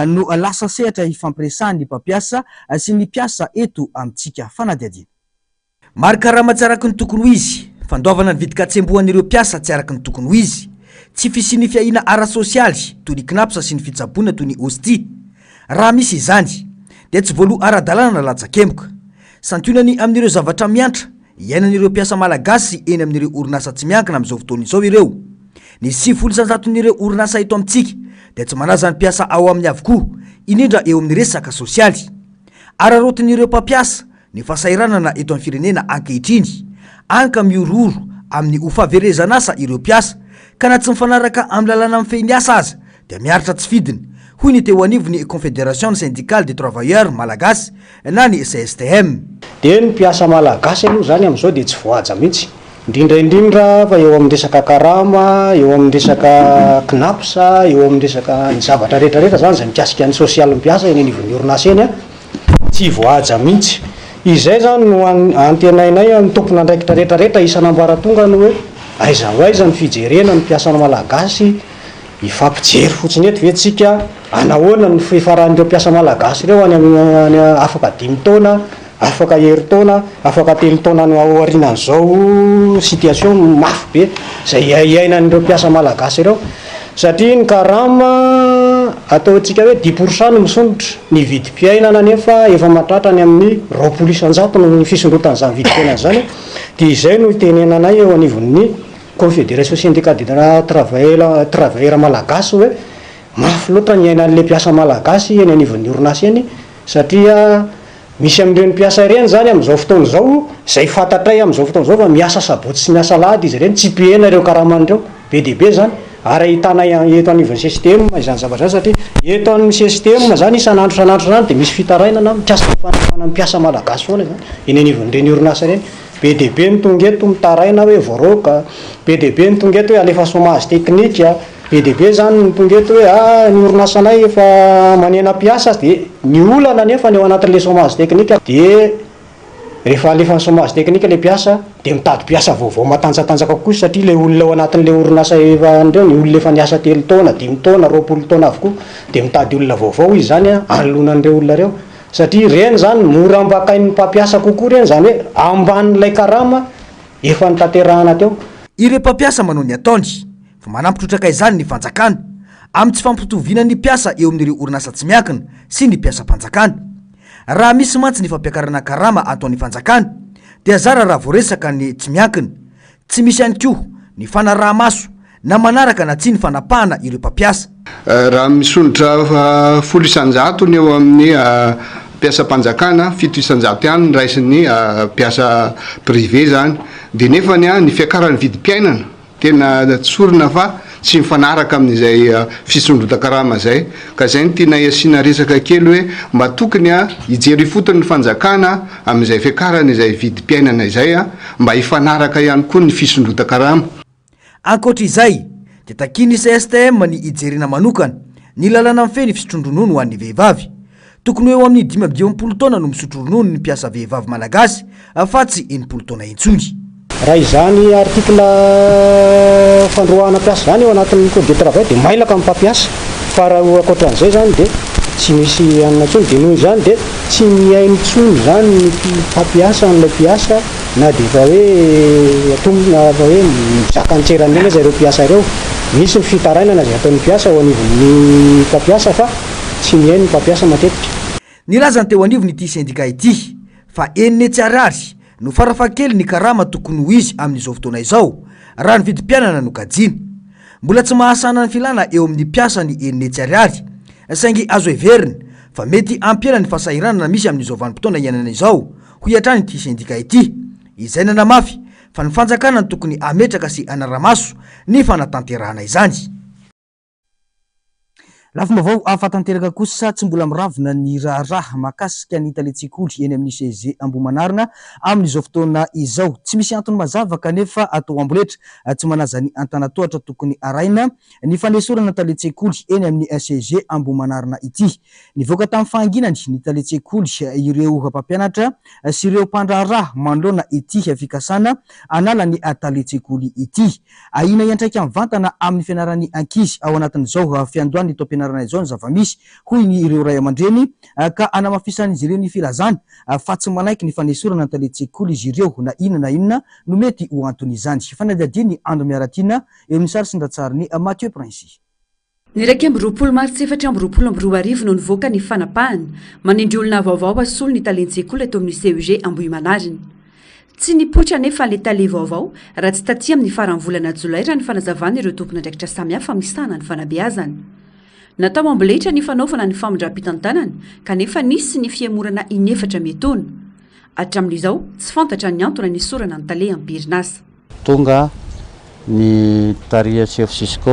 no lasa sehatra hifampiresahan'ny mpampiasa sy ny mpiasa eto amintsika. Fanadihadiana. Mari-karama tsy araka ny tokony ho izy, fandoavana ny vidin-katsembohan'ireo mpiasa tsy araka ny tokony ho izy, tsy fisian'ny fiahiana ara-sosialy toy ny Cnaps sy ny fitsaboana toy ny Ostie. Raha misy izany, dia tsy voaloa ara-dalàna na latsakemboka. Santionany amin'ireo zavatra miantra iainan'ireo mpiasa malagasy eny amin'ireo orinasa tsy miankina amin'izao fotoana izao ireo. Ny 90 isan-jaton'ireo orinasa eto amintsika dia tsy manaja ny mpiasa ao aminy avokoa, indrindra eo amin'ny resaka sosialy. Araraotin'ireo mpampiasa ny fahasahiranana eto amin'ny firenena ankehitriny, any ka mihorohoro amin'ny ho fahaverezan'asa ireo mpiasa, ka na tsy mifanaraka amin'ny lalàna mifehy ny asa aza dia miaritra tsy fidiny, hoy ny teo anivon'ny Confederation Syndicale des Travailleurs Malagasy na ny CSTM. Dia ny mpiasa malagasy aloha izany amin'izao dia tsy voahaja mihitsy. Indrindra indrindra fa eo amin'ny resaka karama, eo amin'ny resaka Cnaps, eo amin'ny resaka ny zavatra rehetra rehetra izany izay mikasika ny sosialin'ny mpiasa eny anivon'ny orinasa eny an, tsy voahaja mihitsy. Izay izany no antenainay amin'ny tompon'andraikitra rehetra rehetra isan'ambaratongany hoe aiza ho aiza ny fijerena ny mpiasa malagasy, hifampijery fotsiny eto ve tsika, anahoana ny fifaran'ireo mpiasa malagasy ireo any amin'ny afaka dimy taona, Afaka herintaona, afaka telo taona any aorianan'izao situation mafy be izay iainan'ireo mpiasa malagasy ireo satria ny karama ataontsika hoe dix pour cent no misondrotra, ny vidim-piainana anefa efa mahatratra any amin'ny 20% ny fisondrotan'izany vidim-piainana izany dia izay no itenenanay eo anivon'ny Confédération syndicale des travailleurs malagasy hoe mafy loatra ny iainan'ilay mpiasa malagasy eny anivon'ny orinasa eny satria Misy amin'ireny mpiasa ireny izany amin'izao fotoana izao, izay fantatray amin'izao fotoana izao fa miasa sabotsy sy miasa alahady izy ireny, tsy mpihena ireo karamany ireo, be dia be izany, ary ahitana eto anivon'ny CSTM izany zavatra izany satria eto amin'ny CSTM izany isan'andro isan'andro isan'andro dia misy fitarainana mikasika ny fanafahana ny mpiasa malagasy foana izany eny anivon'ireny orinasa ireny. Be dia be ny tonga eto mitaraina hoe voaroaka, be dia be ny tonga eto hoe alefa chômage technique, Be dia be zany ny tonga eto hoe ah ny orinasanay efa manena mpiasa dia ny olana anefa ny ao anatin'le chômage technique dia Rehefa alefa ny chômage technique ilay mpiasa dia mitady mpiasa vaovao matanjatanjaka kokoa izy satria ilay olona ao anatin'ilay orinasa efa an'ireo, ny olona efa niasa telo taona, dimy taona, 20 taona avokoa dia mitady olona vaovao izy izany hanoloana an'ireo olona ireo satria ireny izany mora ambakain'ny mpampiasa kokoa ireny, izany hoe ambanin'ilay karama efa notanterahana teo. Ireo mpampiasa manao ny ataony fa manampy trotraka izany ny fanjakana amin'ny tsy fampitoviana ny mpiasa eo amin'ireo orinasa tsy miankina sy ny mpiasam-panjakana. Raha misy mantsy ny fampiakarana karama ataon'ny fanjakana dia zara raha voaresaka ny tsy miankina. Tsy misy ihany koa ny fanaraha-maso na manaraka na tsia ny fanapahana ireo mpampiasa. Raha misondrotra 10% ny eo amin'ny mpiasam-panjakana, 7% ihany ny raisin'ny mpiasa privé izany. Dia nefany ny fiakaran'ny vidim-piainana Tena tsorina fa tsy mifanaraka amin'izay fisondrotan-karama izay. Ka izay no tianay asiana resaka kely hoe mba tokony hijery ifotony ny fanjakana amin'izay fiakarana izay vidim-piainana izay mba hifanaraka ihany koa ny fisondrotan-karama. Ankoatra izay, dia takian'ny CSTM ny hijerena manokana ny lalàna mifehy ny fisotroan-dronono ho an'ny vehivavy. Tokony ho eo amin'ny 55 taona no misotro ronono ny mpiasa vehivavy malagasy fa tsy 60 taona intsony. Raha izany article fandroahana mpiasa izany eo anatin'ny code de travail dia mailaka ny mpampiasa fa raha eo ankoatran'izay izany dia tsy misy anona intsony dia noho izany dia tsy mihaino intsony izany ny mpampiasa an'ilay mpiasa na dia efa hoe atomboka na efa hoe mizaka ny tseran'ny aina aza ireo mpiasa ireo. Misy ny fitarainana izay ataon'ny mpiasa eo anivon'ny mpampiasa fa Tsy mihaino ny mpampiasa matetika. Nilaza ny teo anivon'ity sendika ity fa 600 ariary no farafahakeliny ny karama tokony ho izy amin'izao fotoana izao, raha ny vidim-piainana no kajiana. Mbola tsy mahasahana ny filana eo amin'ny mpiasa ny 600 ariary, saingy azo heverina fa mety hampihena ny fahasahiranana misy amin'izao vanim-potoana iainana izao, hoy hatrany ity sendika ity, izay nanamafy fa ny fanjakana no tokony hametraka sy hanara-maso ny fanatanterahana izany. Lafim-baovao hafa tanteraka kosa, tsy mbola miravona ny raharaha mahakasika ny talen-tsekoly eny amin'ny CEG Ambohimanarina amin'izao fotoana izao. Tsy misy antony mazava kanefa atao amboletra tsy manaja ny antanatohatra tokony arahina ny fanesorana ny talen-tsekoly eny amin'ny CEG Ambohimanarina ity. Nivoaka tamin'ny fahanginany ny talen-tsekoly, ireo mpampianatra sy ireo mpandraharaha manoloana ity fikasana hanala ny talen-tsekoly ity. Ahiana hiantraika mivantana amin'ny fianaran'ny ankizy ao anatin'izao fiandohan'ny taom-pianarana izao ny zava-misy, hoy ny ireo ray aman-dreny, ka hanamafisan'izy ireo ny filazany fa tsy manaiky ny fanesorana ny talen-tsekoly izy ireo na inona na inona no mety ho anton'izany. Fanadihadian'i Andro Miaratiana eo amin'ny sary sy ny ratsarin'i Mathieu Princy. Ny 21 martsa 2024 no nivoaka ny fanapahana manendry olona vaovao hasolo ny talen-tsekoly eto amin'ny CEG Ambohimanarina. Tsy nipoitra anefa ilay tale vaovao raha tsy taty amin'ny faran'ny volana jolay raha ny fanazavan'ireo tompon'andraikitra samihafa misahana ny fanabeazana. Natao amboletra ny fanaovana ny famindram-pitantanana kanefa nisy ny fihemorana inefatra mietoana. Hatramin'izao, tsy fantatra ny antony hanesorana ny tale am-perinasa. Tonga ny tarihan'ny chef Cisco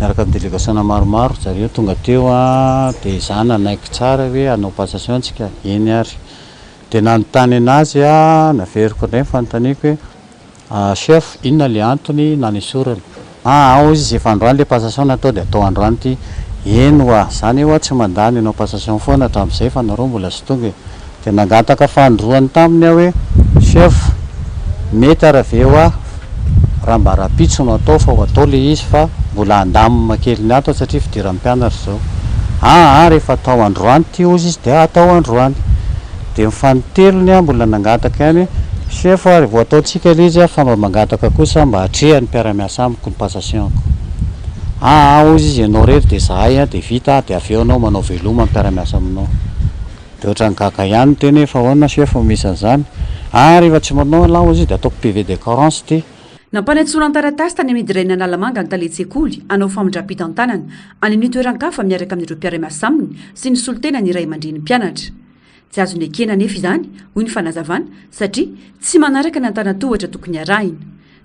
niaraka amin'ny delegasiona maromaro zareo tonga teo dia izaho nanaiky tsara hoe hanao passation tsika, eny ary. Dia nanontany anazy aho, naveriko indray ny fanontaniako hoe chef inona ilay antony nanesorana? Aa hoy izy efa androany le passation natao dia atao androany ity. Eny hoa, za anie hoa tsy mandà ny hanao passation foana hatramin'izay fa nareo mbola tsy tonga e. Dia nangataka fanindroany taminy aho hoe chef, mety ary ve hoa raha mba rahampitso no atao fa ho atao le izy fa mbola handamina kely ny ato satria fidiran'ny mpianatra izao. Aa rehefa atao androany ity hozy izy dia atao androany. Dia ny fanintelony aho mbola nangataka ihany hoe, Chef a, vao ataontsika ilay izy fa mba mangataka kosa mba hatrehan'ny mpiara-miasa amiko ny passation-ko. Aa hozy izy, ianao irery dia izahay dia vita dia avy eo ianao manao veloma ny mpiara-miasa aminao. Dia ohatran'ny gaga ihany niteny hoe, fa ahoana chef no misy an'izany? Aa rehefa tsy manao ialahy hozy izy dia ataoko PV de carence ity. Nampanantsoina an-taratasy tany amin'ny Drain Analamanga ny talen-tsekoly hanao famindram-pitantanana any amin'ny toeran-kafa miaraka amin'ireo mpiara-miasa aminy sy ny solontenan'ny ray aman-drenin'ny mpianatra. Tsy azo nekena anefa izany, hoy ny fanazavana, satria tsy manaraka ny antanatohatra tokony harahina.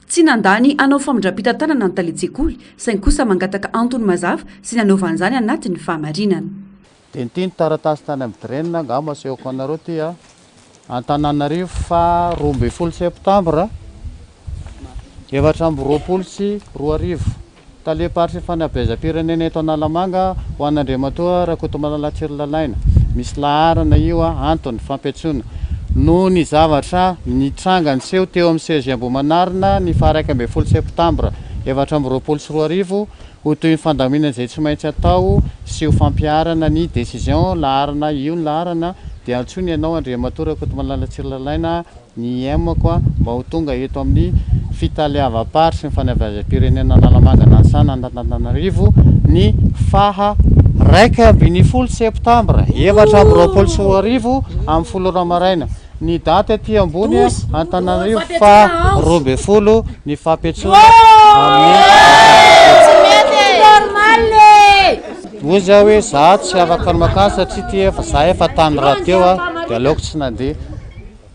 Tsy nandà ny hanao famindram-pitantanana ny talen-tsekoly, saingy kosa mangataka antony mazava sy ny hanaovana izany anatin'ny fahamarinana. Dia ity ny taratasy tany amin'ny DREN angamba asehoko anareo ity a. Antananarivo faha 12 septambra 2024. Talem-paritry ny fanabeazam-pirenena eto Analamanga ho an'Andriamatoa Rakotomalala Tsirilalaina. Misy laharana io a, antony, fampiantsoana. Noho ny zavatra nitranga niseho teo amin'ny CEG Ambohimanarina ny faha 11 septambra 2024, ho toy ny fandaminana izay tsy maintsy atao sy ho fampiharana ny décision laharana io ny laharana dia antsoina ianao Andriamatoa Rakotomalala Tsirilalaina ny IM-ko mba ho tonga eto amin'ny Fitaleavam-paritry ny Fanabeazam-pirenena Analamanga Nanisana Antananarivo ny faha 11 septambra 2024 amin'ny folo ora maraina. Ny daty aty ambony Antananarivo faha 12 ny fampiantsoana amin'ny Hoy aho hoe za tsy afaka ny makany satria ty efa za efa tany rahateo a, dia aleoko tsy nandeha.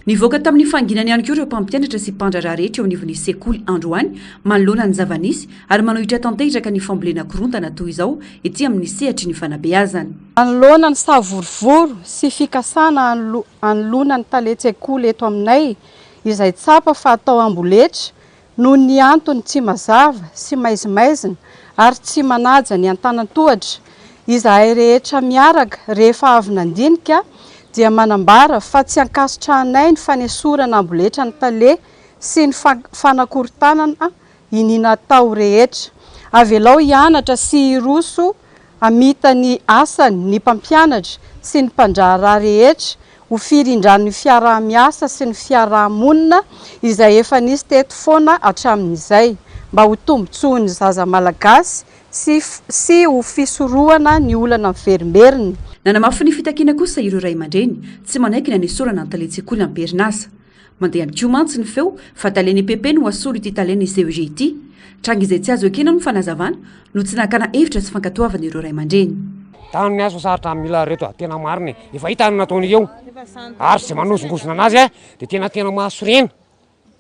Nivoaka tamin'ny fahanginany ihany koa ireo mpampianatra sy mpandraharaha rehetra eo anivon'ny sekoly androany manoloana ny zava-nisy ary manohitra tanteraka ny fambolena korontana toy izao ety amin'ny sehatry ny fanabeazana. Manoloana ny savorovoro sy fikasana hanoloana ny talen-tsekoly eto aminay izay tsapa fa atao amboletra noho ny antony tsy mazava sy maizimaizina ary tsy manaja ny antanan-tohatra, izahay rehetra miaraka rehefa avy nandinika dia manambara fa tsy ankasitrahanay ny fanesorana amboletra ny tale sy ny fanakorontanana iniana atao rehetra. Avelao hianatra sy hiroso hamita ny asany ny mpampianatra sy ny mpandraharaha rehetra ho firindran'ny fiaraha-miasa sy ny fiaraha-monina izay efa nisy teto foana hatramin'izay mba ho tombontsoan'ny zaza malagasy sy sy ho fisorohana ny olana miverimberina. Nanamafy ny fitakiana kosa ireo ray aman-dreny tsy manaiky ny hanesorana ny talen-tsekoly am-perinasa. Mandeha ihany koa mantsy ny feo fa talen'ny EPP no hasolo ity talen'ny CEG ity. Tranga izay tsy azo ekena ny fanazavana no tsy nakana hevitra sy fankatoavana ireo ray aman-dreny. Tany ny azy fa sarotra mila reto a, tena marina e, efa hita ny nataony eo ary zay manozongozona anazy a de tena tena mahasorena,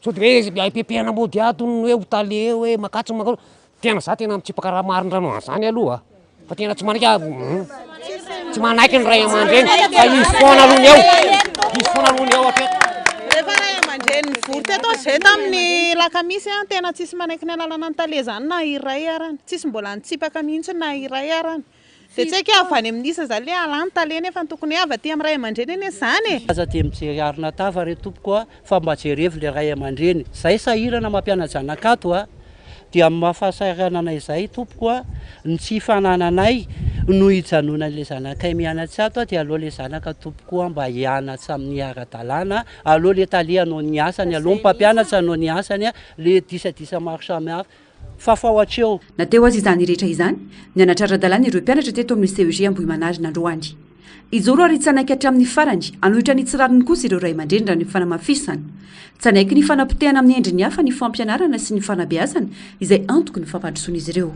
sao de hoe EPP hanambody ato ny hoe ho tale hoe makatso makatso, Tena za tena mitsipaka raha marindrano an'izany aloha fa tena tsy manaiky aho tsy manaiky ny ray aman-dreny fa izy foana aloha ny eo izy foana aloha ny eo hatreto. Rehefa ray aman-dreny nivory teto izay tamin'ny lakamisy an, tena tsisy manaiky ny analana ny tale izany na iray arany, tsisy mbola nitsipaka mihitsy na iray arany. Dia tsy haiko hoe avy any amin'iza izany ilay alà ny tale nefa tokony hoe avy aty amin'ny ray aman-dreny anie izany e! Aza dia mijery arina tava re tompoko a, fa mba jerevo le ray aman-dreny. Zay sahirana mampiana-janaka ato a, dia amin'ny maha fahasahiranana izay tompoko a, ny tsy fanananay no hijanonan'le zanakay mianatra ato a, dia aleo le zanaka tompoko a mba hianatra amin'ny ara-dalàna, aleo le tale hanao ny asany, aleo ny mpampianatra hanao ny asany a, le disadisa maro samihafa. Fafao hatreo. Na teo aza izany rehetra izany, nianatra ara-dalàna ireo mpianatra teto amin'ny CEG Ambohimanarina androany. Hijoro ary tsy hanaiky hatramin'ny farany hanohitra ny tsy rariny kosa ireo ray aman-dreny raha ny fanamafisana. Tsy hanaiky ny fanapotehana amin'ny endriny hafa ny fampianarana sy ny fanabeazana izay antoky ny fampandrosoan'izy ireo.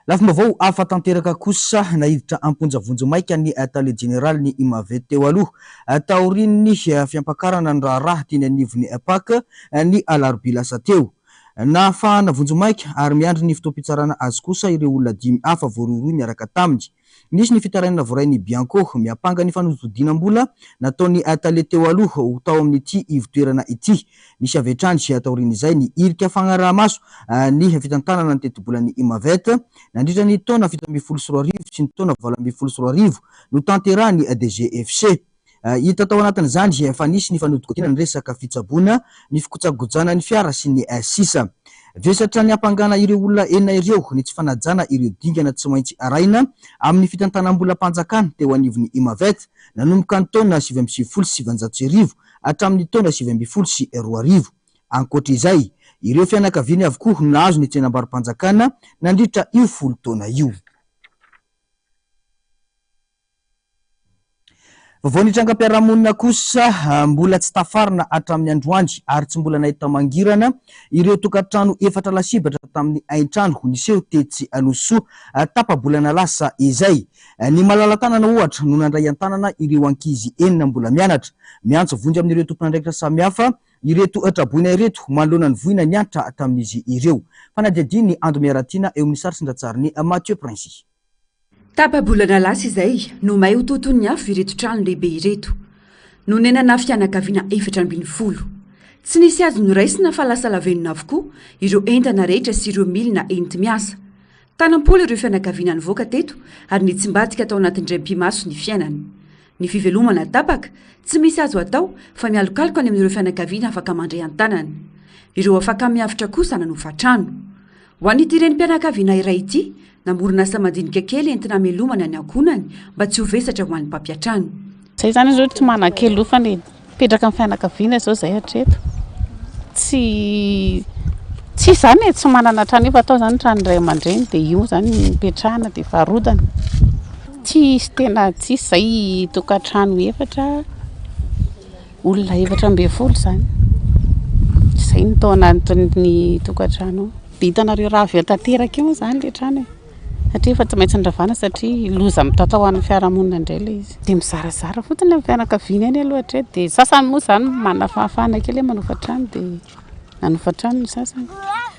Lafim-baovao hafa tanteraka kosa, naiditra am-ponja vonjimaika ny tale jeneralin'ny Imavet teo aloha, taorian'ny fiampakarana ny raharaha teny anivon'ny Pac ny alarobia lasa teo. Nahafahana vonjimaika ary miandry ny fotoam-pitsarana azy kosa ireo olona dimy hafa voarohirohy niaraka taminy. Nisy ny fitarainana voarain'ny Bianco, miampanga ny fanodinkodinam-bola nataon'ny tale teo aloha ho tao amin'ity ivon-toerana ity. Nisy avy hatrany taorian'izay ny irika fagnaraha-maso ny fitantanana ny tetibolan'ny Imavet nandritra ny taona 2017 sy ny taona 2018 notanterahin'ny DGFC. Hita tao anatin'izany fa nisy ny fanodinkodinana ny resaka fitsaboana, ny fikojakojana ny fiara sy ny sisa. Vesatra niampangana ireo olona enina ireo ny tsy fanajana ireo dingana tsy maintsy arahina amin'ny fitantanam-bolam-panjakana teo anivon'ny Imavet nanomboka ny taona 1999 hatramin'ny taona 2019. Ankoatra izay, ireo fianakaviany avokoa no nahazo ny tsenambaro-panjakana nandritra io folo taona io. Vaovao nitrangam-piarahamonina kosa, mbola tsy tafarina hatramin'ny androany ary tsy mbola nahita mangirana ireo tokantrano efatra lasibatra tamin'ny haintrano niseho tetsy Anosisoa tapa-bolana lasa izay. Ny malala-tanana ohatra no nandray an-tanana ireo ankizy enina mbola mianatra. Miantso vonjy amin'ireo tompon'andraikitra samihafa ireto traboina ireto manoloana ny voina niantra tamin'izy ireo. Fanadihadian'i Ando Miaratiana eo amin'ny sary sy ny ratsarin'i Mathieu Princy. Tapa-bolana lasa izay no may ho toton'ny afo ireto trano lehibe ireto. Nonenana fianakaviana 14. Tsy nisy azo noraisina fa lasa lavenona avokoa ireo entana rehetra sy ireo milina enti-miasa. Tanam-polo ireo fianakaviana nivoaka teto ary nitsimbadika tao anatin'ny indray mipi-maso ny fiainany. Ny fivelomana tapaka, tsy misy azo atao fa mialokaloka any amin'ireo fianakaviana afaka mandray an-tanana. Ireo afaka miavotra kosa nanofa trano. Ho an'ity renim-pianakaviana iray ity, namorona asa madinika kely entina hamelomana ny ankohonany mba tsy ho vesatra ho an'ny mpampiantrano. Zay zany aloha tsy manan-kelofana e, mipetraka amin'ny fianakaviana zao zay hatreto, tsy tsisy zany e, tsy manana trano efa tao zany trano ray aman-dreny dia io zany no nipetrahana dia efa rodana, tsisy tena tsisy zay tokantrano efatra, olona 14 zany, zay no tao anatin'ny tokantrano ao, dia hitanareo rava tanteraka eo moa zany le trano e, satria efa tsy maintsy noravana satria loza mitatao ho an'ny fiarahamonina indray ilay izy. Dia mizarazara fotsiny amin'ny fianakaviana eny aloha hatreto, dia ny sasany moa izany manana fahafahana kely hoe manofa trano dia nanofa trano ny sasany.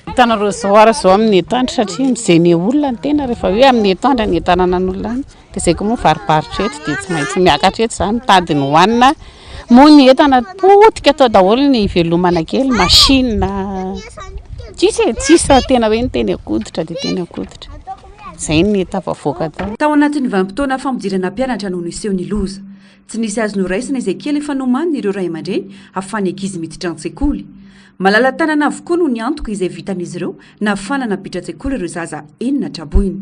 Hitanareo izao ary izao amin'ny etoandro satria mi-gêner olona ny tena rehefa hoe amin'ny etoandro any an-tanàna an'olona any. Dia izay koa moa mivarobarotra eto dia tsy maintsy miakatra eto izany mitady ny hohanina. Moa ny entana potika tao daholo ny hivelomana kely, machine, tsisy e, tsisy raha tena hoe ny teny an-koditra dia teny an-koditra. Izay ny tafavoaka tao. Tao anatin'ny vanim-potoana fampidirana mpianatra no niseho ny loza. Tsy nisy azo noraisina izay kely efa nomanin'ireo ray aman-dreny hahafahan'ny ankizy miditra an-tsekoly. Malala-tanana avokoa no niantoka izay vitan'izy ireo nahafahana nampiditra an-tsekoly ireo zaza enina traboina.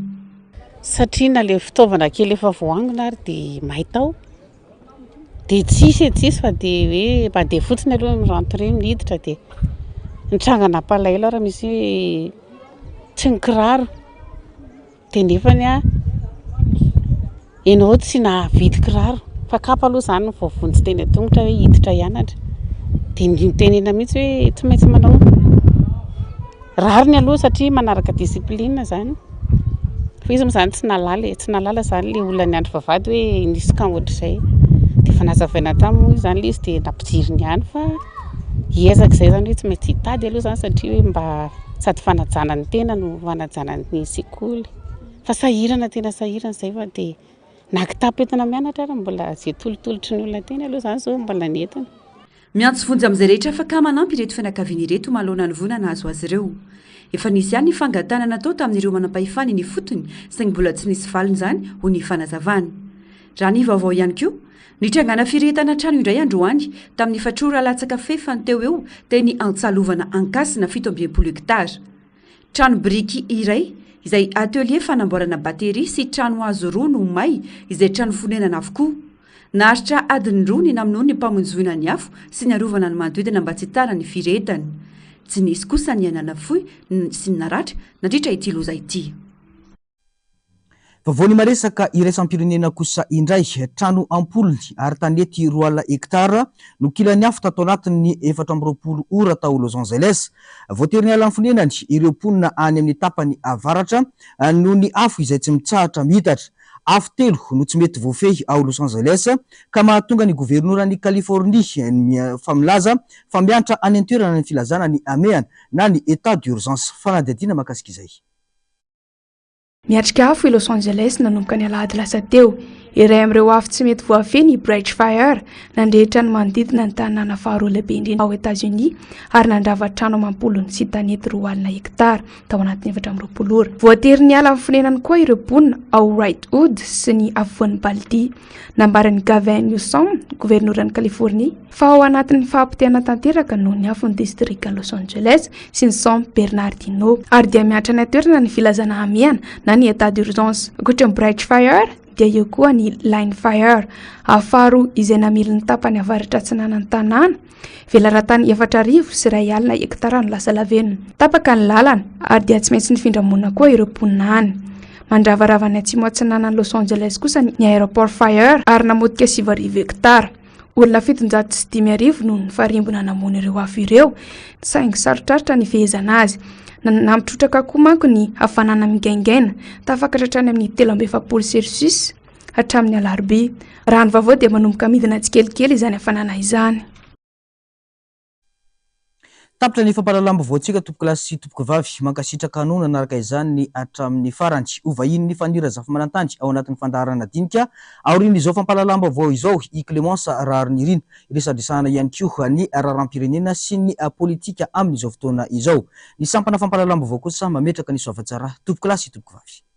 Satria na le fitaovana kely efa voaangona ary dia may tao. Dia tsisy e, tsisy fa dia hoe mandeha fotsiny aloha mi-rentrer miditra dia ny tranga nampalahelo ary misy hoe tsy nikiraro. Dia nefany an, ianao tsy nahavidy kiraro fa kapa aloha izany no voavonjy teny an-tongotra hoe hiditra hianatra. Dia notenenina mihitsy hoe tsy maintsy manao rariny aloha satria manaraka discipline izany. Fa izy moa izany tsy nahalala e, tsy nahalala izany ilay olona niandry vavahady hoe nisy camp ohatr'izay. Dia efa nazavaina taminy moa izany ilay izy dia nampidiriny ihany fa hiezaka izay izany hoe tsy maintsy hitady aloha izany satria hoe mba sady fanajana ny tena no fanajana ny sekoly. Fa sahirana tena sahirana izay fa dia na kitapo entina mianatra ary mbola izay tolotolotry ny olona teny aloha izany izao mbola nentina. Miantso vonjy amin'izay rehetra afaka manampy ireto fianakaviana ireto manoloana ny voina nahazo azy ireo. Efa nisy ihany ny fangatahana natao tamin'ireo manampahefana eny ifotony saingy mbola tsy nisy valiny izany hoy ny fanazavana. Raha ny vaovao ihany koa, nitrangana firehetana trano indray androany tamin'ny fatrora latsaka fefany teo eo teny Antsalovana Ankasina 67 hektara. Trano biriky iray, izay atelier fanamboarana bateria sy trano hazo roa no may, izay trano fonenana avokoa. Naharitra adiny roa ny namonoan'ny mpamonjy voina ny afo sy niarovana ny manodidina mba tsy hitara ny firehetany. Tsy nisy kosa ny aina nafoy sy ny naratra nandritra ity loza ity. Vaovao ny maresaka iraisam-pirenena kosa indray, trano am-polony ary tanety 20 hektara no kilan'ny afo tato anatin'ny 24 ora tao Los Angeles. Voatery niala ny fonenany ireo mponina any amin'ny tapany avaratra noho ny afo izay tsy mitsahatra miitatra. Afo telo no tsy mety voafehy ao Los Angeles ka mahatonga ny governoran'i Californie fa milaza fa miantra any an-toerana ny filazana ny hamehana na ny état d'urgence. Fanadihadiana mahakasika izay. Miatrika afo i Los Angeles nanomboka ny alahady lasa teo. Iray amin'ireo afo tsy mety voafehy ny Bright Fire, nandrehitra ny manodidina ny tanàna faharoa lehibe indrindra ao Etazonia ary nandrava trano amam-polony sy tanety 20 hektara tao anatin'ny 24 ora. Voatery niala ny fonenany koa ireo mponina ao Wrightwood sy ny afovoan'i Baldy. Nambaran'i Gavin Newsom, governoran'i Californie, fa ao anatin'ny fahapotehana tanteraka noho ny afo ny distrikan'i Los Angeles sy ny San Bernardino, ary dia mihatra any an-toerana ny filazana hamehana na ny état d'urgence. Ankoatra ny Bright Fire dia eo koa ny Line Fire, afo faharoa izay namely ny tapany avaratra atsinanan'ny tanàna. Velaran-tany 1040 hektara no lasa lavenona. Tapaka ny lalana ary dia tsy maintsy nifindra monina koa ireo mponina any. Mandravarava ny atsimo atsinanan'i Los Angeles kosa ny Aéroport Fire ary namotika 9000 hektara. Olona 5700 no nifarimbona namono ireo afo ireo, saingy sarotrarotra ny fehezana azy. Nampitrotraka koa manko ny hafanana migaingaina, tafakatra hatrany amin'ny 43 celsius hatramin'ny alarobia. Raha ny vaovao dia manomboka midina tsikelikely izany hafanana izany. Tapitra ny fampahalalam-baovaontsika tompokolahy sy tompokovavy. Mankasitraka anao nanaraka izany hatramin'ny farany. Ho vahinin'i Fanny Razafimanantany ao anatin'ny fandaharana dinika aorian'izao fampahalalam-baovao izao i Clémence Raharinirina. Iresadresahana ihany koa ny raharaham-pirenena sy ny politika amin'izao fotoana izao. Ny sampana fampahalalam-baovao kosa mametraka ny soavatsara tompokolahy sy tompokovavy.